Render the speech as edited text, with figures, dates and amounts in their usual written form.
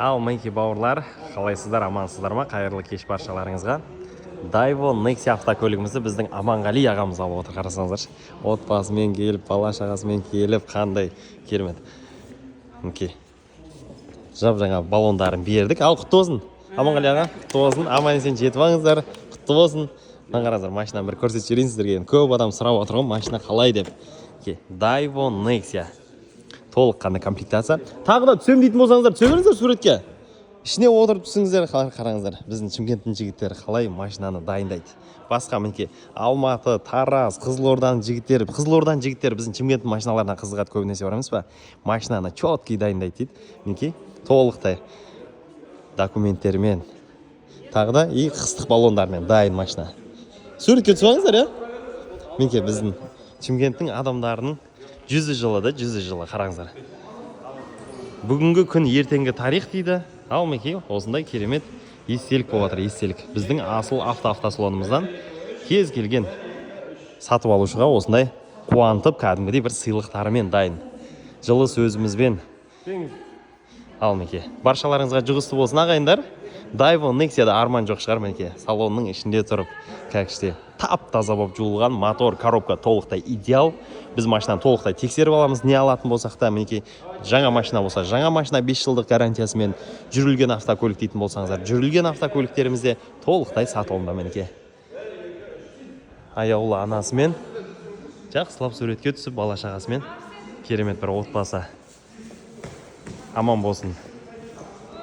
Ал, мінекей, бауырлар, қалайсыздар, амансыздар ма? Қайырлы кеш баршаларыңызға! Дайво Нексия автокөлігімізді біздің Аманғали ағамыз алып отыр. Қарасаңыздаршы, отбасымен келіп, бала шағасымен келіп, қандай керемет! Мінекей, жап жаңа баллондарын бердік. Ал, құтты болсын, Аманғали аға, құтты болсын! Аман есен жетіп алыңыздар, құтты болсын! Мына қараңыздар, машинаны бір көрсетіп жіберейін сіздерге. Енді көп адам сұрап отыр ғой, машина қалай деп. Мінекей, Дайво Нексия, толыққанды комплектация. Тағы да түсемін дейтін болсаңыздар, түсе беріңіздер суретке, ішіне отырып түсіңіздер. Қараңыздар, біздің Шымкенттің жігіттері қалай машинаны дайындайды. Басқа, мінекей, Алматы, Тараз, Қызылорданың жігіттері. Қызылорданың жігіттері біздің Шымкенттің машиналарына қызығады көбінесе, бар емес па? Машинаны четкий дайындайды дейді. Мінекей, толықтай документтерімен, тағы да и қыстық баллондармен дайын машина. Суретке түсіп алыңыздар, иә. Мінекей, біздің Шымкенттің адамдарының жүзі жылы да, жүзі жылы. Қараңыздар, бүгінгі күн ертеңгі тарих дейді. Ал, мінекей, осындай керемет естелік болып жатыр, естелік. Біздің Асыл Авто автосалонымыздан кез келген сатып алушыға осындай қуантып, кәдімгідей бір сыйлықтарымен дайын, жылы сөзімізбен. Ал, мінекей, баршаларыңызға жұғысты болсын, ағайындар! Дайво Нексияда арман жоқ шығар. Мінекей, салонның ішінде тұрып, как тап таза болып жуылған, мотор, коробка толықтай идеал. Біз машинаны толықтай тексеріп аламыз, не алатын болсақ та. Мінекей, жаңа машина болса, жаңа машина 5 жылдық гарантиясымен, жүрілген автокөлік дейтін болсаңыздар, жүрілген автокөліктеріміз де толықтай сатылымда. Мінекей, аяулы анасымен жақсылап суретке түсіп, бала шағасымен, керемет бір отбасы, аман болсын.